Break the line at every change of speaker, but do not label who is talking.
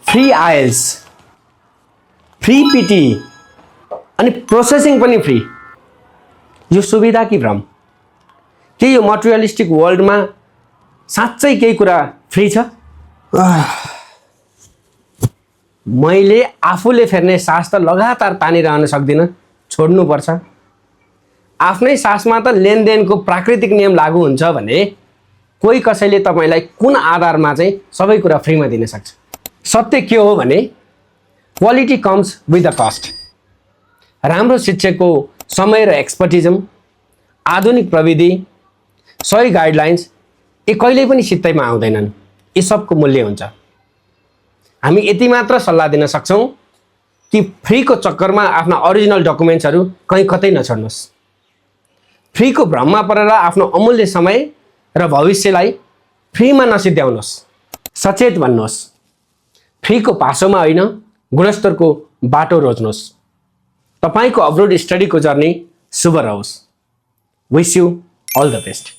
Free IELTS, free PT अनि processing पनि free. यो सुविधा कि भ्रम? के यो मटेरियलिस्टिक वर्ल्डमा साँच्चै केही कुरा फ्री छ? मैले आफूले फेर्ने सास त लगातार तानिरहन सक्दिनँ, छोड्नुपर्छ। आफ्नै सासमा त लेनदेनको प्राकृतिक नियम लागू हुन्छ भने कोही कसैले तपाईँलाई कुन आधारमा चाहिँ सबै कुरा फ्रीमा दिन सक्छ? सत्य के हो भने quality comes with the cost. राम्रो शिक्षकको समय र एक्सपर्टिजम, आधुनिक प्रविधि, सही गाइडलाइन्स यी कहिल्यै पनि सित्तैमा आउँदैनन्। यी सबको मूल्य हुन्छ। हामी यति मात्र सल्लाह दिन सक्छौँ कि फ्रीको चक्करमा आफ्ना ओरिजिनल डकुमेन्ट्सहरू कहीँ कतै नछोड्नुहोस्। फ्रीको भ्रममा परेर आफ्नो अमूल्य समय र भविष्यलाई फ्रीमा नसिद्ध्याउनुहोस्। सचेत बन्नुहोस्। फ्रीको पासोमा होइन, गुणस्तरको बाटो रोज्नुहोस्। तपाईँको अब्रोड स्टडीको जर्नी शुभ रहोस्। Wish you all the best.